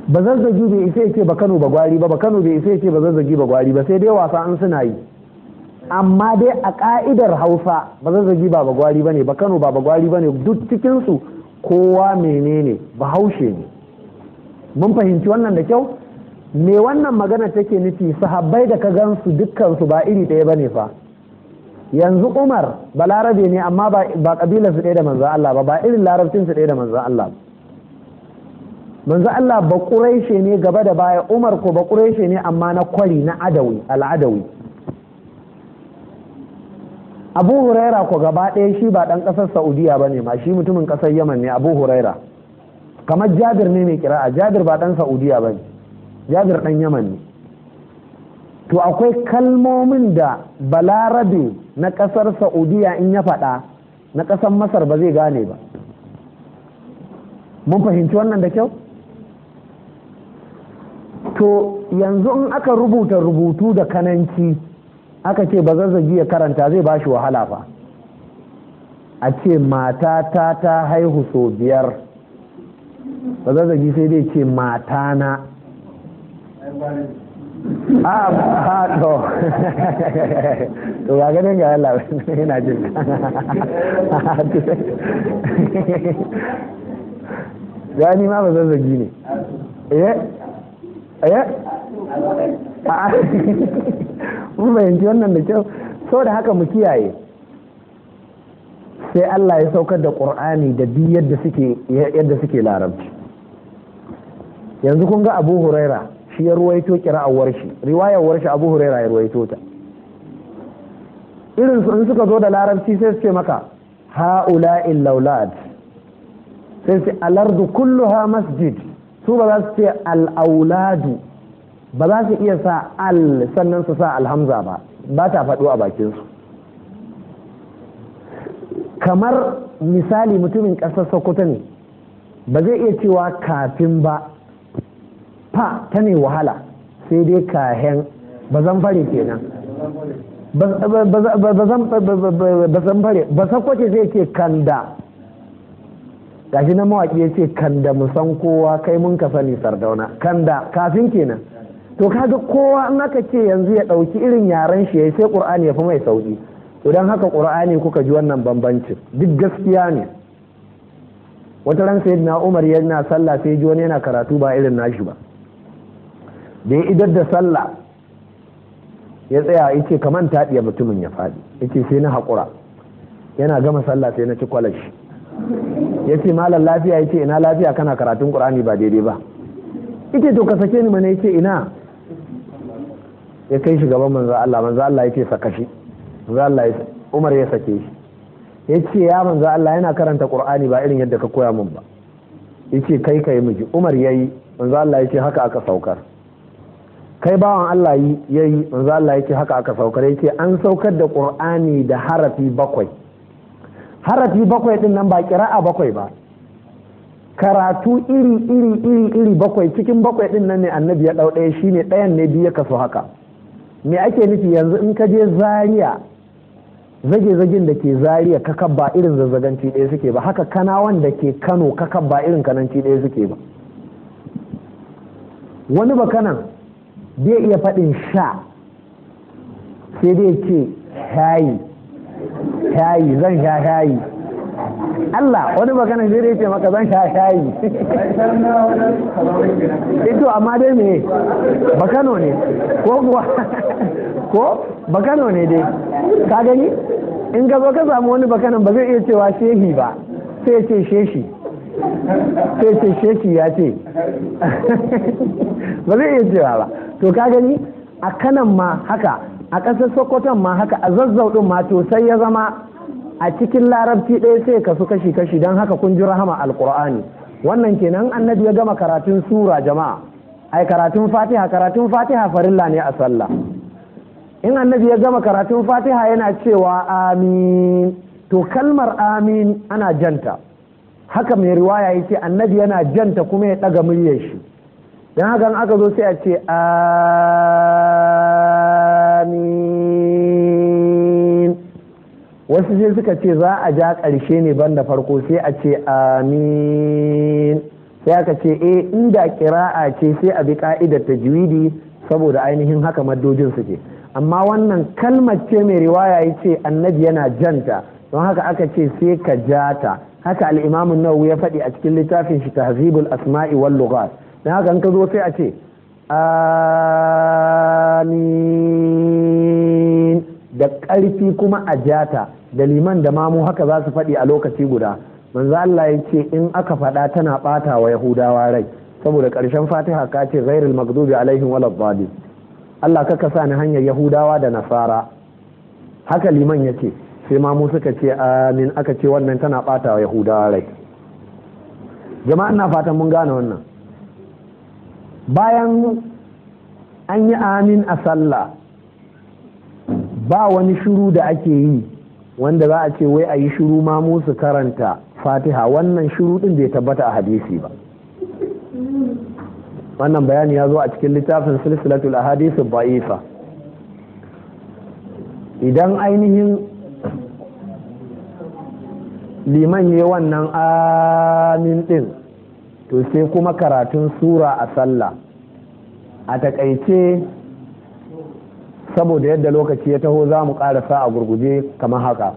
Ba Zazzagi bai isa ya ce ba Kano ba gwari ba, ba Kano bai isa ya ce ba Zazzagi ba gwari ba, sai dai wasa an suna yi. Amma dai a ka'idar Hausa ba Zazzagi ba bagwari bane, ba Kano ba bagwari bane, duk cikin su kowa menene Bahaushe ne. Mun fahimci wannan da kyau? Me wannan magana take nufi? Sahabbai da ka gansu dukkan su ba iri ɗaya bane fa. Yanzu Umar Balarabe ne, amma ba kabilar su ɗaya da manzon Allah ba, ba irin larabcin su ɗaya da manzon Allah ba. Manzo Allah ba Quraishe ne gaba da baya, Umar ko ba Quraishe ne amma na kwari, na Adawi, al-Adawi. Abu Huraira ko gaba ɗaya shi ba ɗan ƙasar Saudiya ba ne ma, shi mutumin ƙasar Yaman ne Abu Huraira. Kamar Jabir ne mai kira'a, Jabir ba ɗan Saudiya ba ne, Jabir ɗan Yaman ne. To akwai kalmomin da Balarabe na ƙasar Saudiya in ya faɗa, na ƙasar Masar ba zai gane ba. Mun fahimci wannan da kyau? To yanzu in aka rubuta rubutu da Kananci, aka ce ba Zazzagi ya karanta, zai ba shi wahala fa. A ce matata ta haihu sau 5, ba Zazzagi sai dai ce matana. A to to ga ganin ga Allah yana jin gani ma ba Zazzagi ne. Eh eh mun fahimci wannan da kyau. Saboda haka mu kiyaye. Sai Allah ya saukar da Qur'ani da duk yadda suke larabci. Yanzu kun ga Abu Huraira shi ya ruwaito qira'ar Warshi, riwayar Warshi Abu Huraira ya ruwaito ta. Irin su in suka zo da larabci sai su ce maka ha'ula'il laulad, sai su alardu kulluha masjid. Su ba za su ce al'auladu, ba za su iya sa al sannan su sa alhamza ba, ba ta faɗo a bakinsu. Kamar misali mutumin ƙasar Sokoto ne, ba zai iya cewa kafin ba, fa ta ne wahala, sai dai kahen, ba zan fare kenan. Ba zan fare, ba Sokoto zai ce kanda. Gashi na mawaƙi ya ce kanda mu san kowa kai mun ka sani Sardauna, kanda kafin kenan. To kaga kowa in aka ce yanzu ya ɗauki irin yaren shi yayi, sai Qur'ani ya fi mai sauki. To dan haka Qur'ani kuka ji wannan bambancin duk gaskiya ne. Wata ran Sayyidina Umar yana sallah sai ji wani yana karatu ba irin nashi ba. Da ya idar da sallah ya tsaya ya ce kaman taɗiya mutumin ya faɗi, ya ce sai na haƙura. Yana gama sallah sai na ci kwalashi. Ya ce malam lafiya? Ya ce ina lafiya, kana karatun Qur'ani ba daidai ba. Ita to ka sake ni mana. Ya ce ina. Ya kai shi gaban manzo Allah, manzo Allah ya ce saka shi. Manzo Allah ya Umar ya sake shi. Ya ce ya manzo Allah yana karanta Qur'ani ba irin yadda ka koya min ba. Ya ce kai kai miji. Umar yayi, manzo Allah ya ce haka aka saukar. Kai bawan Allah yayi, manzo Allah ya ce haka aka saukar. Ya ce an saukar da Qur'ani da harafi 7. Harafi 7 din nan ba kira'a 7 ba, karatu iri iri iri iri 7. Cikin 7 din nan ne annabi ya dau ɗaya, shine ɗayan ne biyu ya kaso haka. Me ake nufi yanzu in ka je Zaria, zage-zagen da ke Zaria kakab ba irin zazzaganci ɗaya suke ba, haka Kanawan da ke Kano kakab ba irin Kananci ɗaya suke ba. Wani bakanan bai iya faɗin sha, sai dai ce shayi, shayi, zan sha shayi. Allah, wani magana sai dai ce maka zan sha shayi. Ito amma dai me Bakano ne ko kuwa ko Bakano ne dai, ka gani? In ka zo ka samu wani Bakanan ba zai iya cewa shehi ba, sai ya ce sheshi, sai ce sheshi ya ce ba zai iya cewa ba. To ka gani a Kanan ma haka, a ƙasar Sokoton ma haka, a Zazzau ɗin ma. To sai ya zama a cikin larabci ɗaya sai kasu kashi-kashi. Don haka kun ji rahama alƙur'ani. Wannan kenan annabi ya gama karatun sura jama'a, ai karatun Fatiha, karatun Fatiha farilla ne a sallah. In annabi ya gama karatun Fatiha yana cewa amin. To kalmar amin ana janta, haka mai riwaya yace annabi yana janta kuma ya ɗaga muryar shi. Don haka in aka zo sai a ce amin. Wasu sai suka ce za a ja ƙarshe ne banda farko, sai a ce amin, Sai aka ce eh, inda kira'a ce sai a bi ka'idar tajwidi saboda ainihin haka maddojin suke, amma wannan kalmar ce mai riwaya ya ce annabi yana janta, don haka aka ce sai ka jata. Haka al-Imam an-Nawawi ya faɗi a cikin littafin shi Tahzibul Asma'i wal Lughat. Don haka in ka zo sai a ce amin da ƙarfi kuma a jata, da liman da mamu haka za su faɗi a lokaci guda. Manzo Allah ya ce in aka faɗa tana ɓata wa Yahudawa rai, saboda ƙarshen Fatiha ka ce ghairil maghdubi alaihim waladdallin, Allah kaka sa ni hanyar Yahudawa da Nasara. Haka liman ya ce, sai mamu suka ce amin, aka ce wannan tana ɓata wa Yahudawa rai. Jama'a, ina fatan mun gane wannan. Bayan an yi amin a sallah, ba wani shiru da ake yi wanda za a ce wai a yi shiru mamu su karanta Fatiha. Wannan shiru din bai tabbata a hadisi ba. Wannan bayani ya zo a cikin littafin Silsilatul Ahadith Da'ifa. Idan ainihin liman yi wannan amin din, to sai kuma karatun sura a sallah. A takaice, saboda yadda lokaci ya taho, za mu karasa a gurguje kamar haka.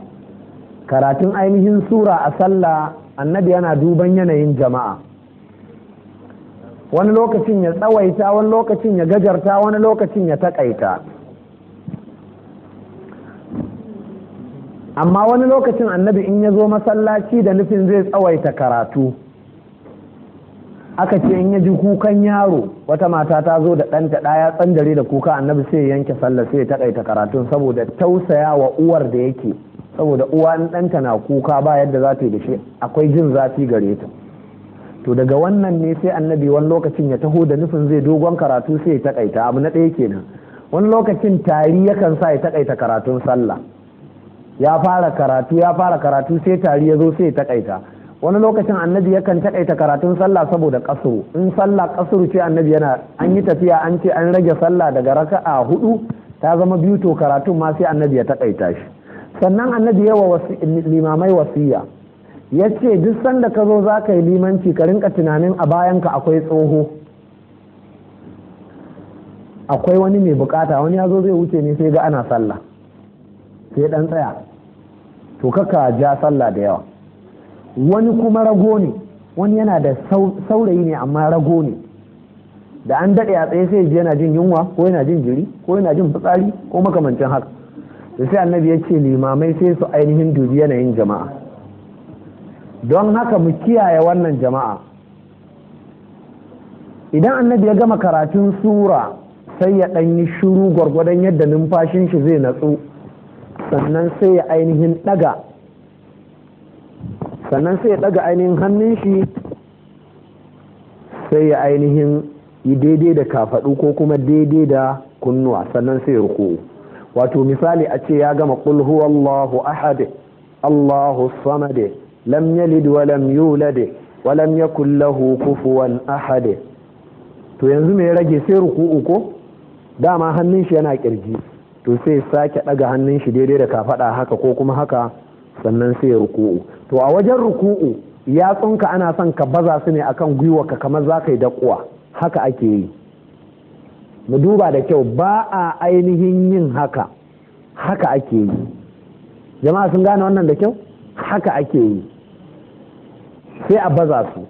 Karatun ainihin sura a sallah, annabi yana duban yanayin jama'a, wani lokacin ya tsawaita, wani lokacin ya gajarta, wani lokacin ya takaita. Amma wani lokacin annabi in ya zo masallaci da nufin zai tsawaita karatu, aka ce in ya ji kukan yaro, wata mata ta zo da ɗanta, ɗaya tsandare da kuka, annabi sai ya yanke sallah, sai ya takaita karatun saboda tausaya wa uwar da yake, saboda uwa in ɗanta na kuka ba yadda za ta yi da shi, akwai jin zafi gare ta. To daga wannan ne sai annabi wani lokacin ya taho da nufin zai dogon karatu sai ya takaita. Abu na ɗaya kenan. Wani lokacin tari yakan sa ya takaita karatun sallah. Ya fara karatu, ya fara karatu, sai tari ya zo, sai ya takaita. Wani lokacin annabi yakan takaita karatun sallah saboda kasuru. In sallah kasuru ce, annabi yana an yi tafiya, an ce an rage sallah daga raka'a hudu ta zama biyu, to karatun ma sai annabi ya takaita shi. Sannan annabi yawa limamai wasiya, ya ce duk sanda ka zo za ka yi limanci, ka rinka tunanin a bayanka akwai tsoho, akwai wani mai bukata, wani ya zo zai wuce ne sai ga ana sallah sai dan tsaya, to kaka ja sallah da yawa. Wani kuma rago ne, wani yana da saurayi ne amma rago ne, da an daɗe a tsaye sai yana jin yunwa ko yana jin jiri ko yana jin fitsari ko makamancin haka. Da sai annabi ya ce limamai sai su ainihin dubi yanayin jama'a. Don haka mu kiyaye wannan, jama'a. Idan annabi ya gama karatun sura, sai ya ɗan yi shiru gwargwadon yadda numfashin shi zai natsu, sannan sai ya ainihin ɗaga, sannan sai ya ɗaga ainihin hannun shi, sai ya ainihin yi daidai da kafaɗu ko kuma daidai da kunnuwa, sannan sai ya ruku. Wato misali a ce ya gama qul huwallahu ahad, Allahu samad, lam yalid wa lam yulad wa lam yakul lahu kufuwan ahad. To yanzu me ya rage? Sai ruku'u. Ko dama hannun shi yana kirji, to sai sake daga hannun shi daidai da kafada haka ko kuma haka, sannan sai ruku'u. To a wajen ruku'u, yatsunka ana son ka baza su ne akan gwiwarka kamar za ka yi dakuwa, haka ake yi. Mu duba da kyau, ba a ainihin yin haka, haka ake yi. Jama'a sun gane wannan da kyau? Haka ake yi, sai a baza su.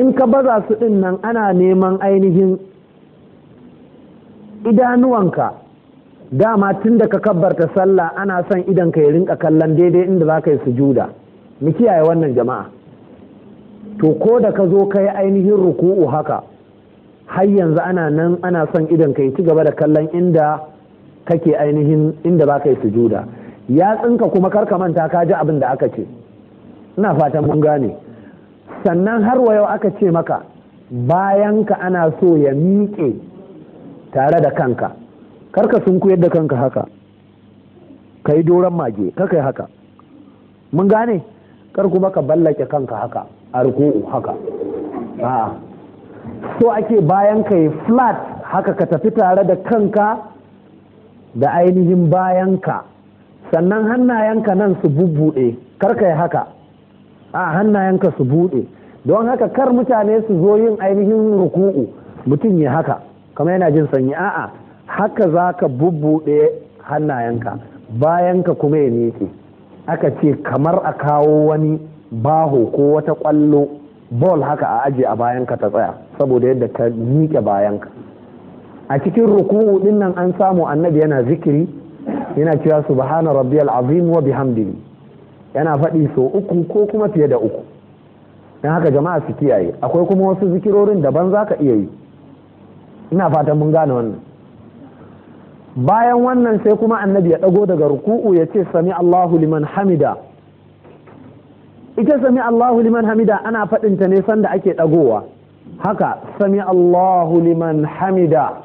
In ka baza su din nan, ana neman ainihin idanuwanka, dama tun da ka kabbarta sallah ana son idan ka ya rinka kallon daidai inda za ka yi sujuda. Mu kiyaye wannan, jama'a. To ko da ka zo ka yi ainihin ruku'u haka, har yanzu ana nan ana son idan ka yi ci gaba da kallon inda kake ainihin inda za ka yi sujuda. Yatsunka kuma kar ka manta, ka ji abin da aka ce. Ina fatan mun gane. Sannan har wa yau aka ce maka bayan ka ana so ya miƙe tare da kanka. Karka sunkuyar da kanka haka, ka yi doron mage, ka kai haka. Mun gane? Kar kuma ka ballake kanka haka a ruku'u haka. A'a, so ake bayan ka yi flat haka, ka tafi tare da kanka da ainihin bayanka. Sannan hannayenka nan su bubbuɗe, kar ka yi haka, a hannayenka su buɗe. Don haka kar mutane su zo yin ainihin ruku'u mutum ya haka kamar yana jin sanyi. A'a, haka za ka bubbuɗe hannayenka, bayanka kuma ya miƙe. Aka ce kamar a kawo wani baho ko wata ƙwallo ball haka a aje a bayanka ta tsaya, saboda yadda ka miƙe bayanka. A cikin ruku'u din nan an samu annabi yana zikiri, yana cewa subhana rabbiyal azim wa bihamdihi, yana faɗi so uku ko kuma fiye da uku. Don haka jama'a su kiyaye. Akwai kuma wasu zikirorin daban za ka iya yi. Ina fatan mun gane wannan. Bayan wannan sai kuma annabi ya ɗago daga ruku'u ya ce sami Allahu liman hamida. Ita sami Allahu liman hamida ana faɗinta ne sanda ake ɗagowa haka, sami Allahu liman hamida.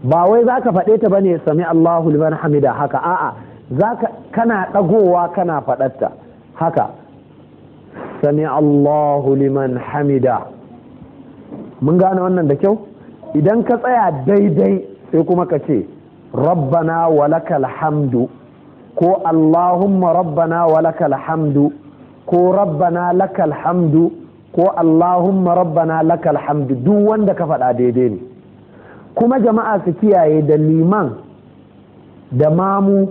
Ba wai za ka faɗe ta bane sami Allahu liman hamida haka, a'a, zaka kana ɗagowa kana faɗarta haka, sami Allahu liman hamida. Mun gane wannan da kyau? Idan ka tsaya daidai sai kuma ka ce rabbana walakal hamdu, ko Allahumma rabbana walakal hamdu, ko rabbana lakal hamdu, ko Allahumma rabbana lakal hamdu. Duk wanda ka faɗa daidai ne. Kuma jama'a su kiyaye, da liman da mamu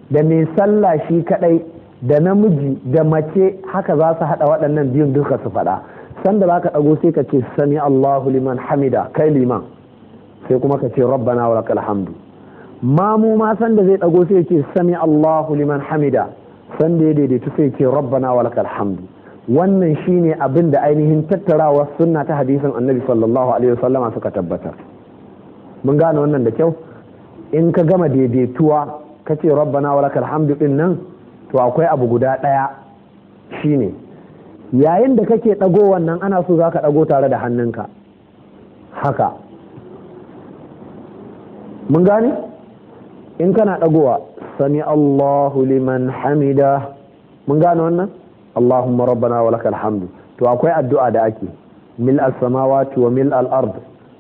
da mai sallah shi kadai da namiji da mace, haka za su haɗa waɗannan biyun duka su faɗa. Sanda za ka ɗago sai ka ce sami Allahu liman hamida, kai liman, sai kuma ka ce rabbana wa lakal hamdu. Mamu ma sanda zai ɗago sai ce sami Allahu liman hamida, sanda ya daidaitu sai ce rabbana wa lakal hamdu. Wannan shine abin da ainihin tattarawa sunna ta hadisin annabi sallallahu alaihi wasallama suka tabbatar. Mun gane wannan da kyau? In ka gama daidaituwa ka ce rabbana wa lakal hamdu din nan, to akwai abu guda ɗaya shine yayin da kake ɗago wannan ana so za ka ɗago tare da hannunka haka. Mun gane? In kana ɗagowa sami Allahu liman hamida. Mun gane wannan? Allahumma rabbana wa lakal hamdu. To akwai addu'a da ake mil as-samawati wa mil al-ard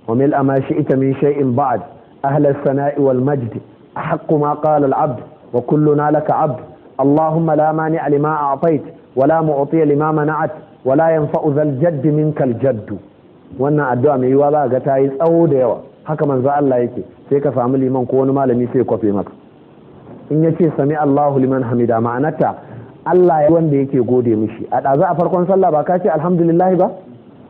wa mil ma shi'ta min shay'in ba'd, ahla as-sana'i wal majd, ahaqqu ma qala al-'abd wa kulluna laka 'abd, Allahumma la mani'a lima a'tayt wa la mu'tiya lima mana'at wa la yanfa'u dhal jadd minkal jadd. Wannan addu'a mai yiwa za ga ta yi tsawo da yawa. Haka manzo Allah yake, sai ka samu liman ko wani malami sai kwafe maka. In yace sami Allahu liman hamida, ma'anarta Allah ya wanda yake gode mishi. A ɗazu a farkon sallah ba ka ce alhamdulillah ba?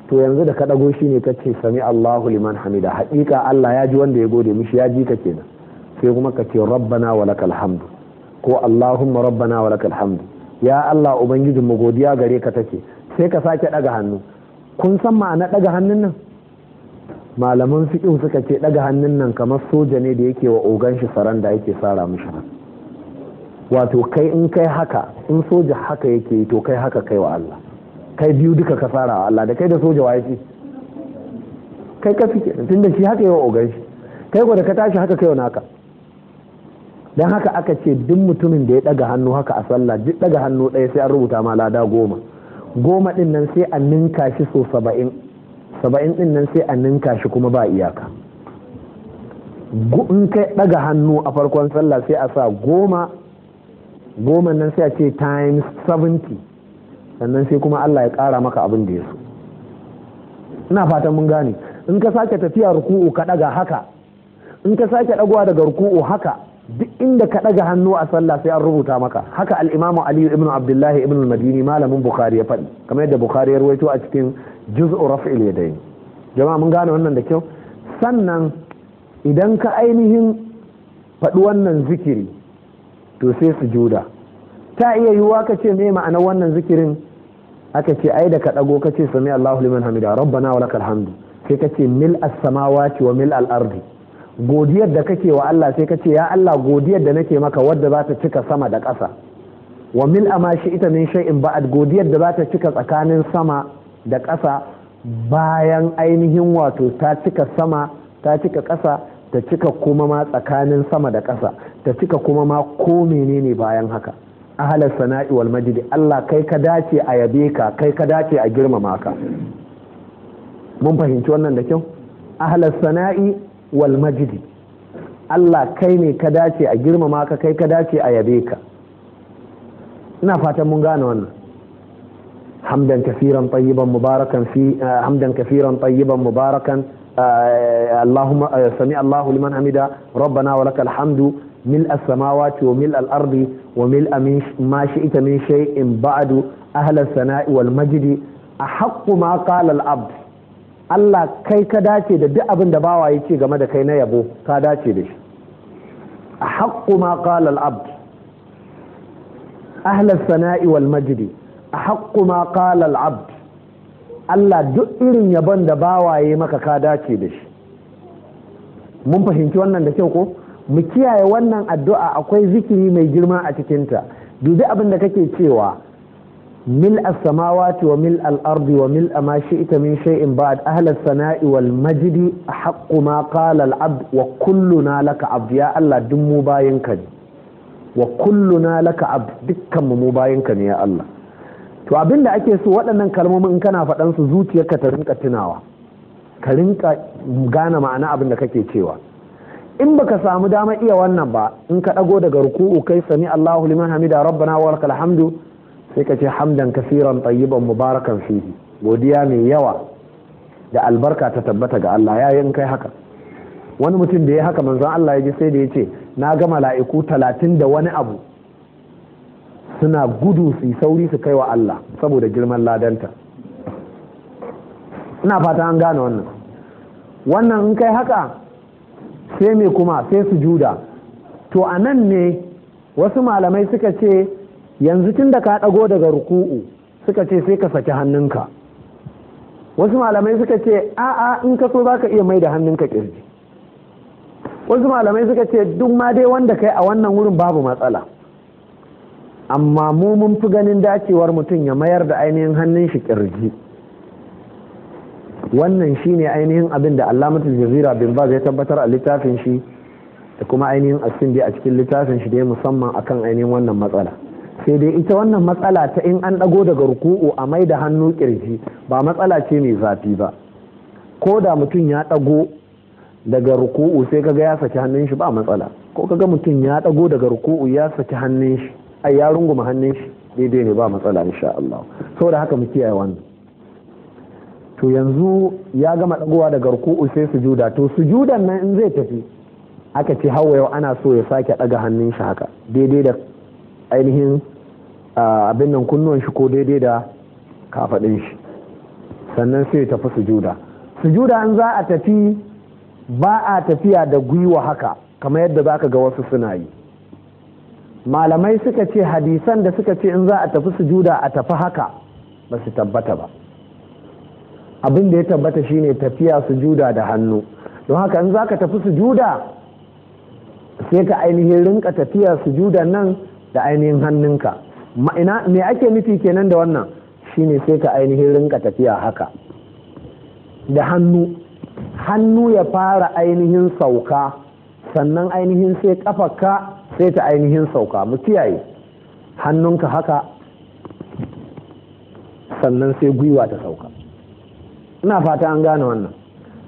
To yanzu da ka ɗago shi ne ka ce sami Allahu liman hamida, haƙiƙa Allah ya ji wanda ya gode mishi, ya ji ka kenan. Sai kuma ka ce rabbana wa lakal hamdu, ko Allahumma rabbana wa lakal hamdu, ya Allah ubangijin mu godiya gare ka take. Sai ka sake ɗaga hannu. Kun san ma'ana ɗaga hannun nan? Malaman fiqh suka ce ɗaga hannun nan kamar soja ne da yake wa ogan shi saranda, yake sara mishi. Wato kai in kai haka, in soja haka yake yi, to kai haka kai wa Allah, kai biyu duka ka fara wa Allah, da kai da soja waye fi? Kai ka fi kenan, tunda shi haka yi wa ogan shi, kai ko da ka tashi haka kai wa naka. Dan haka aka ce duk mutumin da ya daga hannu haka a sallah, duk daga hannu ɗaya sai an rubuta ma lada 10. 10 din nan sai a ninka shi so 70, 70 din nan sai a ninka shi kuma ba iyaka. In kai daga hannu a farkon sallah sai a sa 10, 10 nan sai a ce times 70, sannan sai kuma Allah ya ƙara maka abin da ya so. Ina fatan mun gane. In ka sake tafiya ruku'u ka ɗaga haka, in ka sake ɗagowa daga ruku'u haka, duk inda ka ɗaga hannu a sallah sai an rubuta maka haka. Al-imamu Ali ibn Abdullahi ibn al-Madini, malamin Bukhari, ya faɗi, kamar yadda Bukhari ya rawaito a cikin Juz'u Raf'il Yadayn. Jama'a mun gane wannan da kyau? Sannan idan ka ainihin faɗi wannan zikiri, to sai sujuda. Ta iya yiwuwa ka ce me ma'anar wannan zikirin? Aka ce ai da ka ɗago ka ce sami Allahu liman hamida rabbana wa lakal hamdu, sai ka ce mil as-samawati wa mil al-ardi. Godiyar da kake wa Allah, sai ka ce ya Allah, godiyar da nake maka wadda za ta cika sama da ƙasa, wa mil ama ita min shay'in ba'ad, godiyar da za ta cika tsakanin sama da ƙasa bayan ainihin wato ta cika sama ta cika ƙasa, ta cika kuma ma tsakanin sama da ƙasa, ta cika kuma ma ko menene bayan haka. Ahalar sana'i wal majidi, Allah kai ka dace a yabe ka, kai ka dace a girmama ka. Mun fahimci wannan da kyau? Ahalar sana'i wal majidi, Allah kai ne ka dace a girmama ka, kai ka dace a yabe ka. Ina fatan mun gane wannan. Hamdan kafiran tayyiban mubarakan fi hamdan kafiran tayyiban mubarakan Allahumma sami Allahu liman hamida rabbana wa lakal hamdu ملء السماوات وملء الأرض وملء من ما شئت من شيء بعد أهل الثناء والمجد أحق ما قال العبد. Allah kai ka dace da duk abin da bawa ya ce game da kai na yabo, ka dace da shi. Ahaqqu ma qala al-abd ahla as-sana'i wal majdi, ahaqqu ma qala al-abd. Allah duk irin yabon da bawa ya maka ka dace da shi. Mun fahimci wannan da kyau ko? Mu kiyaye wannan addu'a, akwai zikiri mai girma a cikinta. Dubi abin da kake cewa mil as-samawati wa mil al-ardi wa mil ma shi'ta min shay'in ba'd ahla as-sana'i wal majdi ahaqqu ma qala al-abd wa kulluna laka abd. Ya Allah duk mu bayinka ne, wa kulluna laka abd, dukkan mu bayinka ne ya Allah. To abin da ake so waɗannan kalmomin in kana faɗan su zuciyarka ta rinka tunawa, ka rinka gane ma'ana abin da kake cewa. In baka samu dama iya wannan ba, in ka ɗago daga ruku'u kai sami Allahu liman hamida rabbana wa lakal hamdu, sai ka ce hamdan kaseeran tayyiban mubarakan fihi, godiya mai yawa da albarka ta tabbata ga Allah. Yayin kai haka, wani mutum da ya haka manzon Allah ya ji sai da ya ce na ga mala'iku 30 da wani abu suna gudu su sauri su kai wa Allah saboda girman ladanta. Ina fata an gane wannan. Wannan in kai haka sai me kuma? Sai sujuda. To a nan ne wasu malamai suka ce yanzu tun da ka ɗago daga ruku'u, suka ce sai ka saki hannunka. Wasu malamai suka ce a'a, in ka so za ka iya mai da hannunka kirji. Wasu malamai suka ce duk ma dai wanda kai a wannan wurin babu matsala, amma mu mun fi ganin dacewar mutum ya mayar da ainihin hannun shi kirji. Wannan shine ainihin abin da Allamatul Jazira bin Baz ya tabbatar a littafin shi da kuma ainihin As-Sindi a cikin littafin shi da ya musamman akan ainihin wannan matsala. Sai dai ita wannan matsala ta in an dago daga ruku'u a mai da hannu kirji ba matsala ce mai zafi ba. Ko da mutum ya dago daga ruku'u sai kaga ya saki hannun shi ba matsala. Ko kaga mutum ya dago daga ruku'u ya saki hannun shi, ai ya runguma hannun shi, daidai ne, ba matsala insha Allah. Saboda haka mu kiyaye wannan. To yanzu ya gama dagowa daga ruku'u sai sujuda. To sujudan nan in zai tafi aka ce hawa yau ana so ya sake daga hannun shi haka daidai da ainihin abin nan kunnuwan shi ko daidai da kafadin shi, sannan sai ya tafi sujuda. Sujuda in za a tafi ba a tafiya da gwiwa haka kamar yadda zaka ga wasu suna yi. Malamai suka ce hadisan da suka ce in za a tafi sujuda a tafi haka ba su tabbata ba. Abin da ya tabbata shine tafiya sujuda da hannu. Don haka in zaka tafi sujuda sai ka ainihin rinka tafiya sujuda nan da ainihin hannunka. Ma'ana me ake nufi kenan da wannan? Shine sai ka ainihin rinka tafiya haka da hannu, hannu ya fara ainihin sauka, sannan ainihin sai kafarka sai ta ainihin sauka. Mu kiyaye hannunka haka, sannan sai gwiwa ta sauka. Ina fata an gane wannan.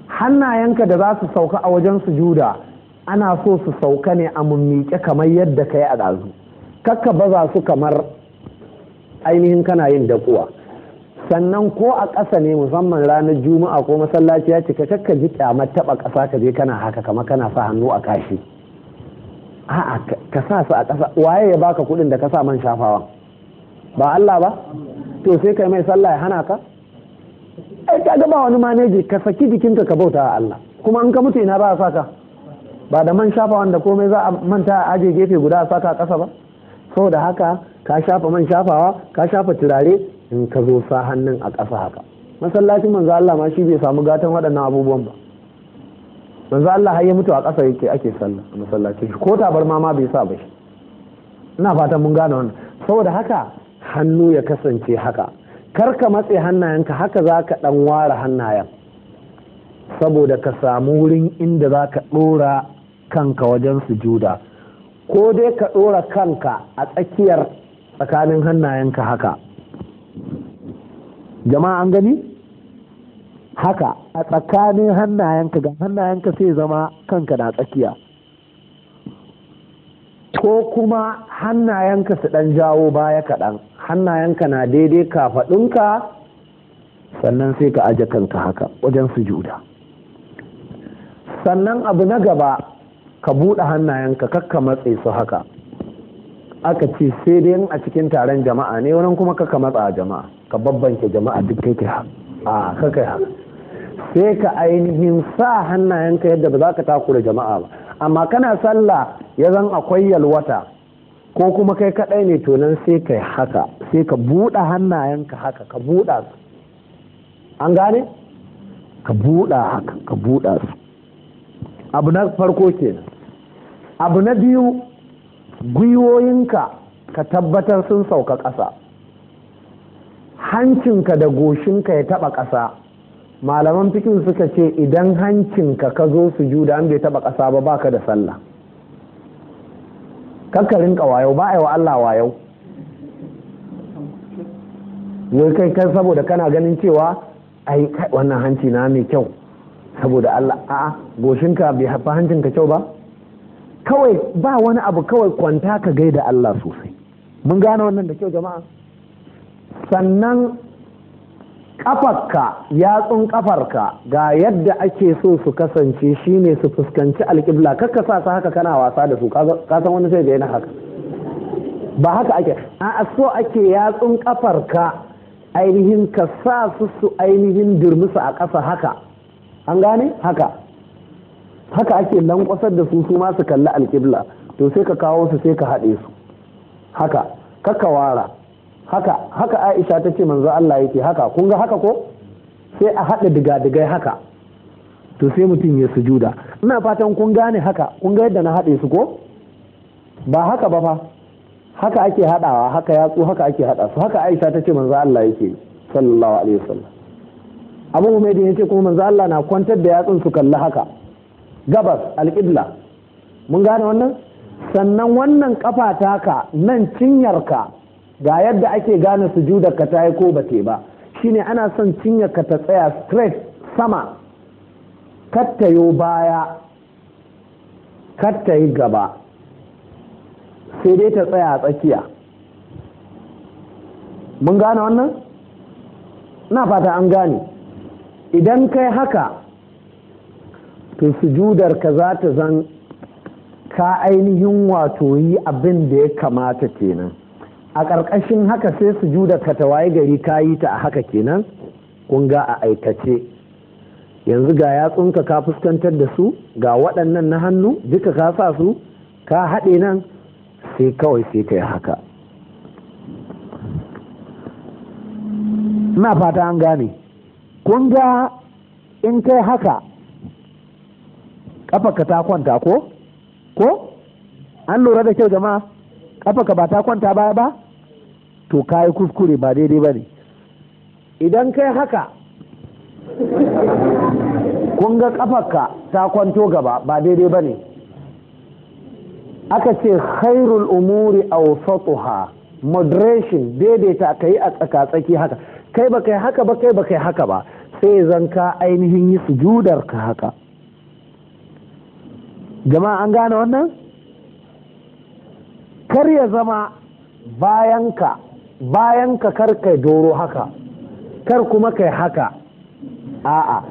Hannayenka da za su sauka a wajen sujuda ana so su sauka ne a mummiƙe kamar yadda ka yi a ɗazu. Kakka baza su kamar ainihin kana yin dakuwa. Sannan ko a ƙasa ne, musamman ranar juma'a ko masallaci ya cika, kakka ji kyamar taɓa ƙasa ka je kana haka kamar kana sa hannu a kashi. A'a, ka sa su a ƙasa. Waye ya baka kuɗin da ka sa man shafawa? Ba Allah ba? To sai kai mai sallah ya hana ka? Ai ka ga ba wani maneji, ka saki jikinka ka bauta wa Allah. Kuma in ka mutu ina ba a saka? Ba da man shafawan da komai za a manta a aje gefe guda a saka a ƙasa ba? Saboda haka ka shafa man shafawa, ka shafa turare, in ka zo sa hannun a ƙasa haka. Masallacin manzo Allah ma shi bai samu gatan waɗannan abubuwan ba. Manzo Allah har ya mutu a ƙasa yake ake sallah a masallacin shi, ko tabarma ma bai sa ba shi. Ina fatan mun gane wannan. Saboda haka hannu ya kasance haka. Kar ka matse hannayenka, haka za ka ɗan ware hannayen saboda ka samu wurin inda za ka ɗora kanka wajen sujuda. Ko dai ka ɗora kanka a tsakiyar tsakanin hannayenka haka. Jama'a an gani? Haka a tsakanin hannayenka, ga hannayenka sai zama kanka na tsakiya. Ko kuma hannayenka su ɗan jawo baya kaɗan, hannayenka na daidai kafaɗunka, sannan sai ka aje kanka haka wajen sujuda. Sannan abu na gaba, ka buɗe hannayenka, kakka matse su haka. Aka ce sai dai a cikin taron jama'a ne, wannan kuma kakka matsa jama'a, ka babbanke jama'a duk kai kai a kai haka. Sai ka ainihin sa hannayenka yadda ba za ka takura jama'a ba. Amma kana sallah ya zan akwai yalwata ko kuma kai kaɗai ne, to nan sai kai haka, sai ka buɗe hannayenka haka, ka buɗa su. An gane? Ka buɗa haka, ka buɗa su. Abu na farko kenan. Abu na biyu, gwiwoyinka ka tabbatar sun sauka ƙasa, hancinka da goshinka ya taɓa ƙasa. Malaman fikin suka ce idan hancinka ka zo sujuda an bai taɓa ƙasa ba, baka da sallah. Kakka rinka wayo, ba a yi wa Allah wayo. Wai kai kai saboda kana ganin cewa ai wannan hanci na mai kyau saboda Allah, a'a, goshinka bai haifa hancinka kyau ba. Kawai ba wani abu, kawai kwanta ka gaida Allah sosai. Mun gane wannan da kyau jama'a? Sannan kafarka, yatsun kafarka ga yadda ake so su kasance, shine su fuskanci alƙibla. Kakka sa su haka kana wasa da su, ka san wani sai da yana haka. Ba haka ake, a so ake yatsun kafarka ainihin ka sa su su ainihin durmusa a ƙasa haka. An gane? Haka haka ake lankwasar da su, su ma su kalli alƙibla. To sai ka kawo su, sai ka haɗe su haka, kakka wara haka. Haka Aisha ta ce manzo Allah yake haka. Kun ga haka ko? Sai a haɗa diga-digai haka, to sai mutum ya sujuda. Ina fatan kun gane haka. Kun ga yadda na haɗe su ko? Ba haka ba fa, haka ake haɗawa, haka yatsu haka ake haɗa su. Haka Aisha ta ce manzo Allah yake sallallahu alaihi wasallam. Abu Humaydin yace kuma manzo Allah na kwantar da yatsun su kalli haka gabas, alƙibla. Mun gane wannan? Sannan wannan kafa taka nan, cinyarka, ga yadda ake gane sujudar ka ta yi ko ba te ba, shine ana son cinyarka ta tsaya straight sama, kattayo baya, katta yi gaba, sai dai ta tsaya a tsakiya. Mun gane wannan? Na fata an gane. Idan kai haka, to sujudar ka za ta zan ka ainihin wato yi abin da ya kamata kenan. A ƙarƙashin haka sai sujudar ka ta waye gari ka yi ta a haka kenan. Kun ga a aikace yanzu ga yatsunka ka fuskantar da su, ga waɗannan na hannu duka ka sa su ka haɗe nan, sai kawai sai ka yi haka. Ina fata an gane. Kun ga in kai haka, ƙafarka ta kwanta ko? Ko? An lura da kyau jama'a? Ƙafarka ba ta kwanta baya ba? To ka yi kuskure, ba daidai ba ne. Idan kai haka, kun ga ƙafarka ta kwanto gaba, ba daidai ba ne. Aka ce khairul umuri awsatuha, moderation, daidaita, ka yi a tsaka-tsaki haka. Kai ba kai haka ba, kai ba kai haka ba, sai zan ka ainihin yi sujudar ka haka. Jama'a an gane wannan? Kar ya zama bayanka, bayanka kar kai doro haka, kar kuma kai haka, a'a,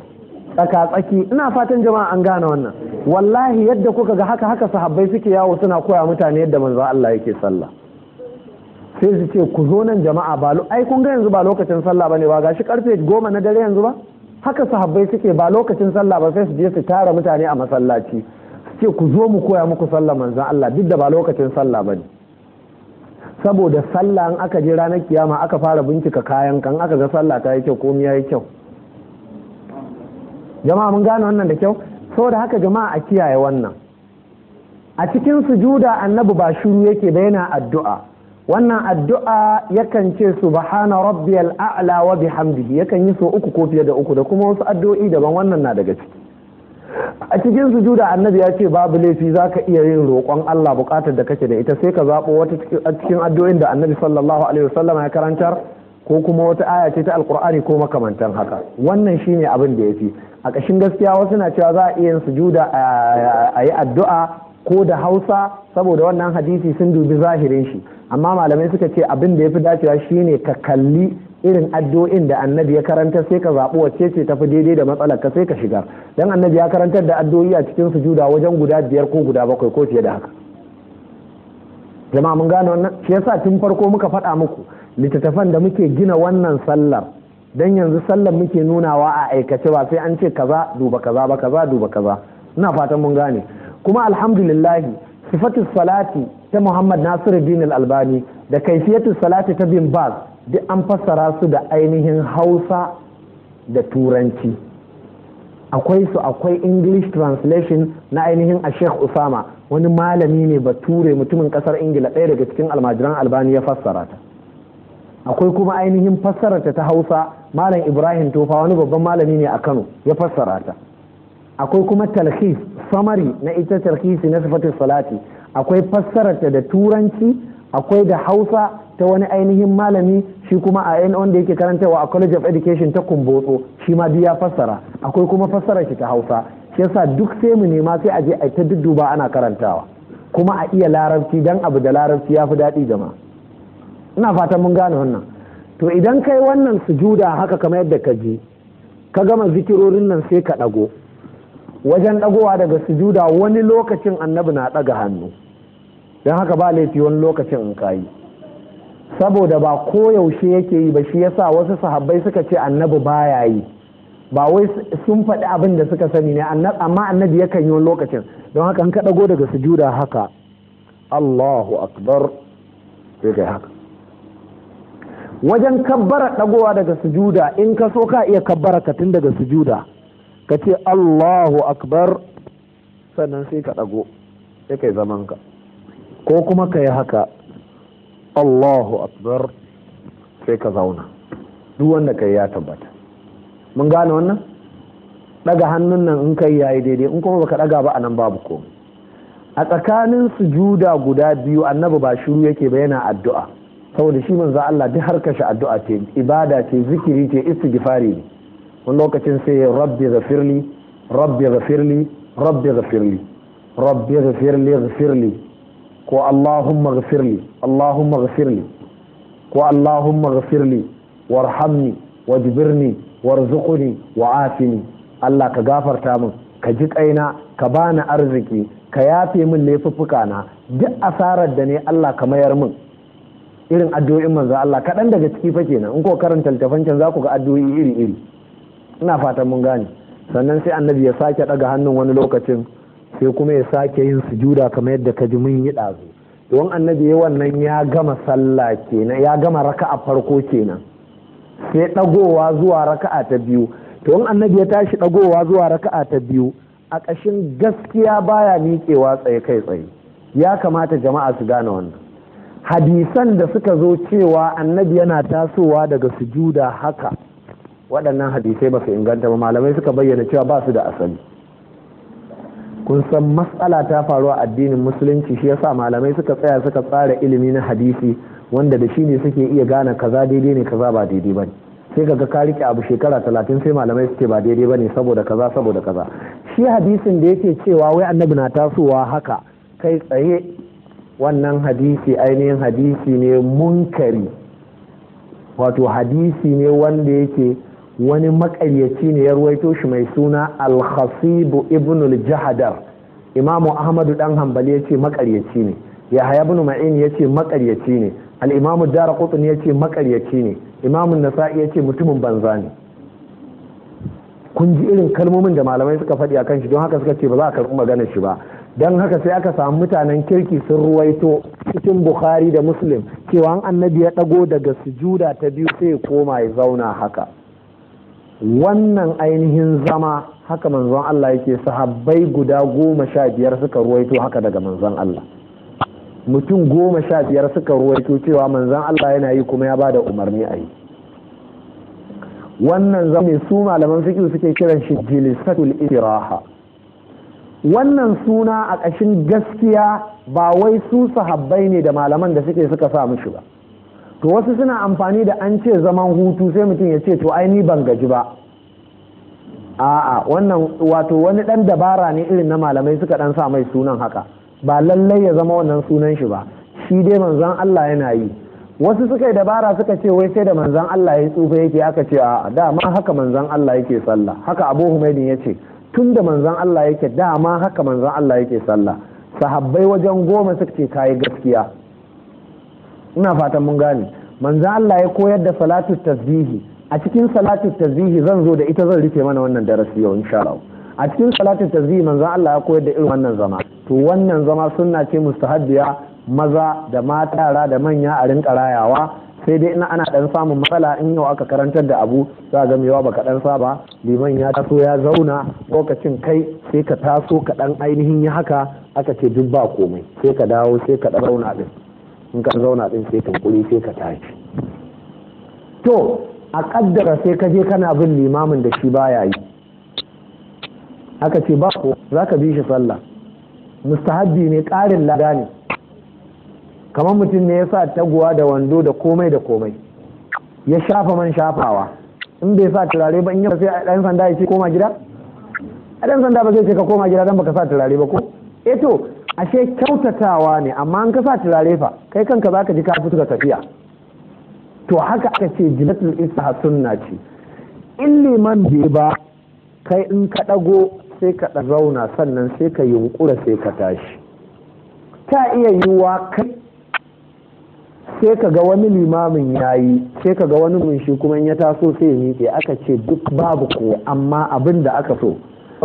tsaka-tsaki. Ina fatan jama'a an gane wannan. Wallahi yadda kuka ga haka, haka sahabbai suke yawo suna koya mutane yadda manzo Allah yake sallah. Sai su ce ku zo nan jama'a, ba ai kun ga yanzu ba lokacin sallah bane ba, gashi karfe 10 na dare yanzu ba. Haka sahabbai suke, ba lokacin sallah ba sai su je su tara mutane a masallaci, su ce ku zo mu koya muku sallah manzon Allah, duk da ba lokacin sallah bane. Saboda sallah in aka je ranar kiyama aka fara bincika kayan kan, aka ga sallah ta yi kyau, komai ya yi kyau. Jama'a mun gane wannan da kyau? Saboda haka jama'a a kiyaye wannan. A cikin sujuda annabi ba shiru yake ba, yana addu'a. Wannan addu'a yakan ce subhana rabbiyal a'la wa bihamdihi, yakan yi so uku ko fiye da uku, da kuma wasu addu'o'i daban, wannan na daga ciki. A cikin sujuda annabi ya ce babu laifi zaka iya yin roƙon Allah buƙatar da kake da ita, sai ka zaɓo wata cikin addu'o'in da annabi sallallahu alaihi wasallam ya karantar, ko kuma wata aya ce ta alkur'ani ko makamantan haka. Wannan shine abin da yafi. A ƙashin gaskiya wasu na cewa za a iya yin sujuda a yi addu'a Ko da Hausa, saboda wannan hadisi sun dubi zahirin shi. Amma malamai suka ce abin da ya fi dacewa shine ka kalli irin addu'o'in da annabi ya karanta, sai ka zaɓi wacce ce tafi daidai da matsalar ka, sai ka shigar. Dan annabi ya karantar da addu'o'i a cikin sujuda wajen guda 5 ko guda 7 ko fiye da haka. Jama'a mun gane wannan? Shi yasa tun farko muka faɗa muku littattafan da muke gina wannan sallar, dan yanzu sallar muke nunawa a aikace, ba sai an ce kaza duba kaza ba, kaza duba kaza. Ina fatan mun gane. Kuma alhamdulillah, sifatu salati ta Muhammad Nasiruddin Al-Albani da kaifiyatu salati ta Bin Baz duk an fassara su da ainihin Hausa da Turanci. Akwai su, akwai English translation na ainihin a Sheikh Usama, wani malami ne bature mutumin kasar Ingila, ɗaya daga cikin almajiran Albani ya fassara ta. Akwai kuma ainihin fassararta ta Hausa, Malam Ibrahim Tofa, wani babban malami ne a Kano, ya fassara ta. Akwai kuma talhis, summary na ita talhisi na sifatul salati. Akwai fassararta da Turanci, akwai da Hausa ta wani ainihin malami, shi kuma a yan wanda yake karantarwa a College of Education ta Kumbotso, shi ma duk ya fassara. Akwai kuma fassarar shi ta Hausa. Shi yasa duk sai mu nema, sai a je a ta dudduba ana karantawa, kuma a iya Larabci, dan abu da Larabci ya fi daɗi jama'a. Ina fatan mun gane wannan. To idan kai wannan sujuda haka kamar yadda ka ji, ka gama zikirorin nan, sai ka ɗago. Wajen ɗagowa daga sujuda, wani lokacin annabi na ɗaga hannu, don haka ba laifi wani lokacin in kayi, saboda ba koyaushe yake yi ba. Shi yasa wasu sahabbai suka ce annabi baya yi. Ba wai sun faɗi abin da suka sani ne, amma annabi yakan yi wani lokacin. Don haka in ka ɗago daga sujuda haka, Allahu akbar, sai kai haka. Wajen kabbara ɗagowa daga sujuda, in ka so ka iya kabbara ka tun daga sujuda, ka ce Allahu akbar, sannan sai ka ɗago, sai kai zaman ka. Ko kuma ka yi haka, Allahu akbar, sai ka zauna. Duk wanda kai ya tabbata. Mun gane wannan? Ɗaga hannun nan in kai yayi daidai, in kuma baka ɗaga ba, anan babu komai. A tsakanin sujuda guda biyu, annabi ba shiru yake ba, yana addu'a, saboda shi manzo Allah duk harkar shi addu'a ce, ibada ce, zikiri ce, istighfari ne. Wani lokacin sai rabbi ghafirli, rabbi ghafirli, rabbi ghafirli, rabbi ghafirli ghafirli, ko allahumma ghafirli, allahumma ghafirli, ko allahumma ghafirli warhamni wajbirni warzuqni wa'afini. Allah ka gafarta min, ka ji kaina, ka bani arziki, ka yafe min laifuffuka na, duk asarar da ne Allah ka mayar min. Irin addu'o'in manzo Allah kaɗan daga ciki fa kenan. In ko karanta littafan can za ku ga addu'o'i iri iri. Ina fatan mun gane. Sannan sai annabi ya sake ɗaga hannun wani lokacin, sai kuma ya sake yin sujuda kamar yadda ka ji mun yi ɗazu. Don annabi ya wannan, ya gama sallah kenan, ya gama raka'a farko kenan, sai ɗagowa zuwa raka'a ta biyu. To in annabi ya tashi ɗagowa zuwa raka'a ta biyu, a ƙashin gaskiya baya miƙewa tsaye kai tsaye. Ya kamata jama'a su gane wannan. Hadisan da suka zo cewa annabi yana tasowa daga sujuda haka, waɗannan hadisai ba su inganta ba. Malamai suka bayyana cewa ba su da asali. Kun san matsala ta faru a addinin musulunci, shi yasa malamai suka tsaya suka tsara ilimi na hadisi, wanda da shi ne suke iya gane kaza daidai ne, kaza ba daidai ba ne. Sai kaga ka rike abu shekara 30, sai malamai suke ba daidai ba ne saboda kaza, saboda kaza. Shi hadisin da yake cewa wai annabi na tasowa haka kai tsaye, wannan hadisi ainihin hadisi ne munkari, wato hadisi ne wanda yake wani makaryaci ne ya ruwaito shi mai suna al-khasib ibn al-jahdar. Imamu Ahmadu dan Hanbali ya ce makaryaci ne, Yahya ibn Ma'in ya ce makaryaci ne, al-imamu Daraqutni ya ce makaryaci ne, imamu Nasa'i ya ce mutumin banza ne. Kun ji irin kalmomin da malamai suka faɗi akan shi. Don haka suka ce ba za a karɓi maganar shi ba. Don haka sai aka samu mutanen kirki sun ruwaito cikin Bukhari da Muslim cewa an annabi ya ɗago daga sujuda ta biyu, sai ya koma ya zauna haka. Wannan ainihin zama haka manzon Allah yake. Sahabbai guda 15 suka ruwaito haka daga manzon Allah. Mutum 15 suka ruwaito cewa manzon Allah yana yi, kuma ya ba da umarni a yi. Wannan zama su malaman fiqh suke kiran shi jilsatul istiraha. Wannan suna a ƙashin gaskiya ba wai su sahabbai ne da malaman da suke suka sa mishi ba. To wasu suna amfani da an ce zaman hutu, sai mutum ya ce to ai ni ban gaji ba. A'a, wannan wato wani dan dabara ne irin na malamai suka dan sa mai sunan haka. Ba lallai ya zama wannan sunan shi ba, shi dai manzon Allah yana yi. Wasu suka yi dabara suka ce wai sai da manzon Allah ya tsufa yake, aka ce a dama haka manzon Allah yake sallah. Haka Abu Humaydin ya ce tun da manzon Allah yake dama haka manzon Allah yake sallah. Sahabbai wajen 10 suka ce kayi gaskiya. Ina fatan mun gane. Manzon Allah ya koyar da salatu tasbihi. A cikin salatu tasbihi zan zo da ita, zan rufe mana wannan darasi yau insha Allah. A cikin salatu tasbihi manzon Allah ya koyar da irin wannan zama. To wannan zama sunna ce mustahabbiya, maza da mata, yara da manya a rinka rayawa. Sai dai ina ana dan samun matsala in yau aka karantar da abu za ga mewa baka dan saba, liman ya taso ya zauna lokacin kai sai ka taso ka dan ainihin yi haka, aka ce duk ba komai, sai ka dawo sai ka dan zauna din. In ka zauna din sai ka kuri sai ka tashi. To a kaddara sai ka je kana bin limamin da shi baya yi, aka ce ba ko zaka bi shi sallah, mustahabbi ne, ƙarin lada ne. Kamar mutum ne ya sa taguwa da wando da komai da komai, ya shafa man shafawa, in bai sa turare ba in ya sai ɗan sanda ya ce koma gida, a ɗan sanda ba zai ce ka koma gida don baka sa turare ba ko? Eh to ashe kyautatawa ne, amma in ka sa turare fa kai kanka zaka ji ka fito ka tafiya. To haka aka ce jilatul isha sunna ce. In liman bai ba kai in ka ɗago sai ka zauna, sannan sai ka yunƙura sai ka tashi. Ta iya yiwuwa kai sai ka ga wani limamin yayi, sai ka ga wani mun shi kuma in ya taso sai ya miƙe, aka ce duk babu ko, amma abin da aka so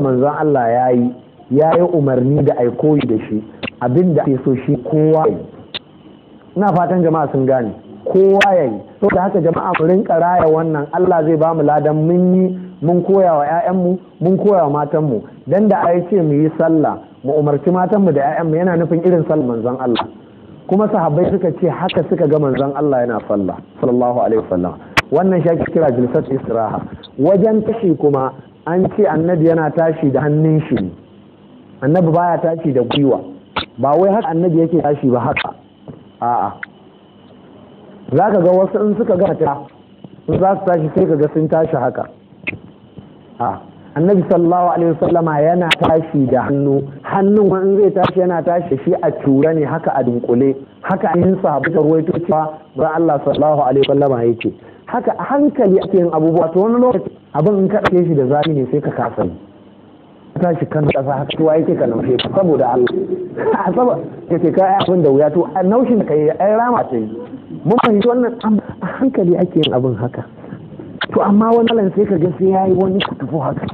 manzon Allah yayi, yayi umarni da ai koyi da shi, abin da ake so shi kowa yayi. Ina fatan jama'a sun gane, kowa yayi. To da haka jama'a mu rinka raya wannan, Allah zai ba mu ladan mun yi, mun koya wa ƴaƴanmu, mun koya wa matanmu. Dan da ai ce mu yi sallah, mu umarci matanmu da ƴaƴanmu, yana nufin irin sallar manzon Allah. Kuma sahabbai suka ce haka suka ga manzon Allah yana sallah sallallahu alaihi wasallam. Wannan shi ake kira jilsat istiraha. Wajen tashi kuma an ce annabi yana tashi da hannun shi, annabi baya tashi da gwiwa. Ba wai haka annabi yake tashi ba haka, a'a. Zaka ga wasu in suka ga ta in za su tashi sai ka ga sun tashi haka. A annabi sallallahu alaihi wasallama yana tashi da hannu, hannun wani zai tashi yana tashi shi a cura ne haka a dunkule, haka yin sahabbai ruwaito cewa ba Allah sallallahu alaihi wasallama yake haka. A hankali ake yin abubuwa. To wani lokaci abin in ka ɗauke shi da zafi ne sai ka kasa yi, tashi kan kasa haka, to yake ka naushe ka saboda Allah, saboda kace ka ai abin da wuya, to naushin da kai ai rama ta yi. Mun fahimci wannan, a hankali ake yin abin haka. To amma wani malam sai ka ga sai yayi wani kutufu haka,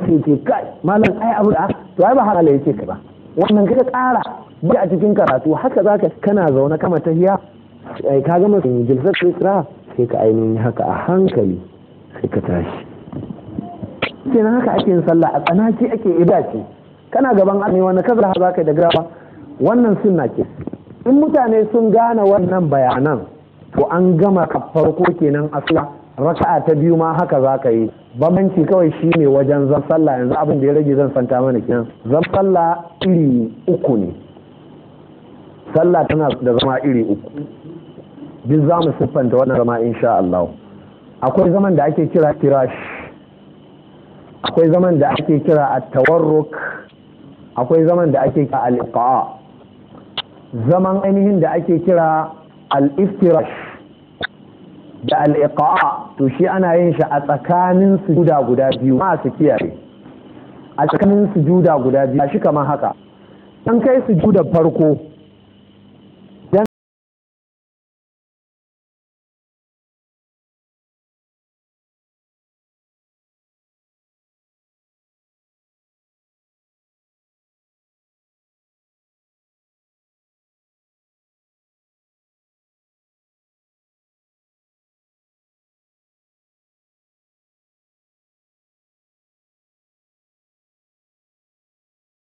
sai ce kai malam ai abu da to ai ba haka yake ka ba, wannan ka ƙara ba a cikin karatu. Haka zaka kana zaune kama tahiya, ka gama jilsat isra, sai ka ainihin haka a hankali sai ka tashi. Kenan haka ake yin sallah, a tsanaki ake ibada ce, kana gaban Allah wani kaza za ka da gawa. Wannan sunna ce. In mutane sun gane wannan bayanan to an gama farko kenan asla. Raka'a ta biyu ma haka za ka yi. Bambanci kawai shine wajen zan sallah. Yanzu abin da ya rage zan santa mana kenan. Zan sallah iri uku ne. Sallah tana da zama iri uku. Duk za mu siffanta wannan zama insha Allah. Akwai zaman da ake kira firash, akwai zaman da ake kira at-tawarruk, akwai zaman da ake kira al-iqa'a. Zaman ainihin da ake kira al-iftirash da al-iqa'a, to shi ana yin shi a tsakanin sujuda guda biyu. Ma su kiyaye, a tsakanin sujuda guda biyu shi kamar haka. An kai sujuda farko,